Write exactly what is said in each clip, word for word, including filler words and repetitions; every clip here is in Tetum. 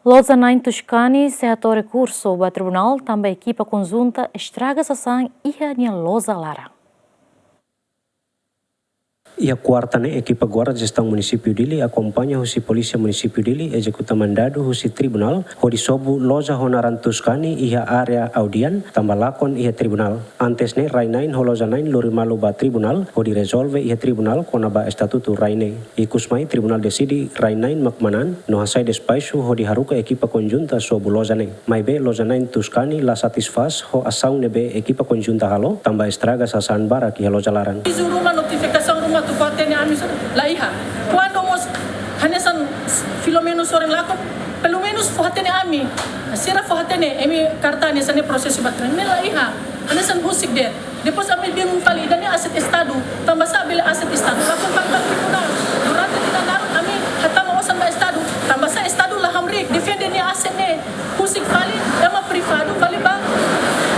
Loja na'in Tuscany sei hato'o rekursu ba tribunál tanba ekipa konjunta estraga sasán iha nia loja laran. Iha kuarta ne'e, ekipa Guarda Jestaun Munisípiu Dili akompaña husi Polísia Munisípiu Dili ezekuta mandadu husi tribunál hodi sobu loja ho naran Tuscany iha área Audian tanba lakon iha tribunál. Antes ne'e, rai na'in ho loja na'in lori malu ba tribunál hodi rezolve iha tribunál kona-ba estatutu rai ne'e. Ikusmai tribunál deside rai na'in mak manán no hasai despaxu hodi haruka ekipa konjunta sobu loja ne'e. Maibé loja na'in Tuscany la satisfás ho asaun ne'ebé ekipa konjunta halo tanba estraga sasán barak iha loja laran. Avizu ruma, notifikasaun ruma atu fó hatene ami sira, la iha. Kuandu mós hanesan Filomeno sorin lakon, pelumenus fó hatene ami. Sira fó hatene, imi karta hanesan ne'e prosesu ba tribunál, ne'e la iha. Hanesan husik de'it. Depois ami bingung fali, ida-ne'e aset Estadu, tanba sá bele aset Estadu lakon fali ba tribunál. Durante tinan naruk ami hatama osan ba Estadu, tanba sá Estadu la hamriik defende nia aset ne'e. Husik fali, ema privadu fali ba,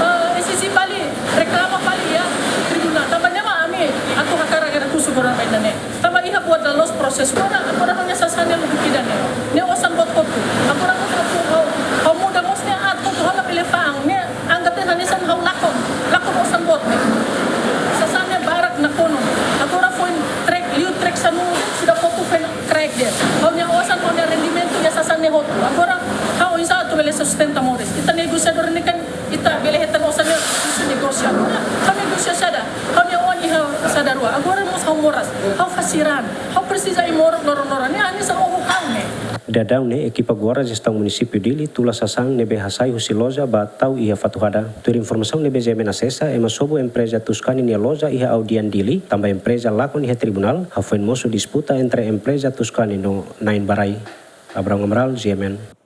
eh, S C fali, reklama fali iha tribunál. Tanba ne'e mak ami atu hakarak rekursu agora ba ida-ne'e. Tanba iha buat daloos prosesu. Agora, agora ha'u-nia sasán ne'e lubuk ida-ne'e. Ne'e osan boot hotu. Agora ha'u, ha'u, ha'u muda mós ne'e aat hotu, ha'u labele fa'an. Ne'e anggap de'it hanesan ha'u lakon. Lakon osan boot ne'e. Sasán ne'e barak nakonu. Agora foin trek, liu trek sanulu, sudah hotu foin kraik de'it. Ha'u-nia osan, ha'u-nia rendimentu iha sasán ne'e hotu. Agora ha'u oinsá atu bele sustenta moris. Ita negosiadór ne'e kan, ita bele hetan osan ne'e, husu negósiu. Agora ha'u negósiu saida? Ha'u-nia oan iha saida rua. Agora mós ha'u moras. Ha'u fasiran. Ha'u presiza ai-moruk loron-loron. Ne'e hanesan oho ha'u ne'e. Daudaun ne'e, ekipa Guarda Jestaun Munisípiu Dili tula sasán ne'ebé hasai husi loja ba tau iha Fatuhada. Tuir informasaun ne'ebé G M N asesa, ema sobu empreza Tuscany nia loja iha Audian Dili tanba empreza lakon iha tribunál, hafoin mosu disputa entre empreza Tuscany no na'in ba rai. Abraham Amaral, G M N.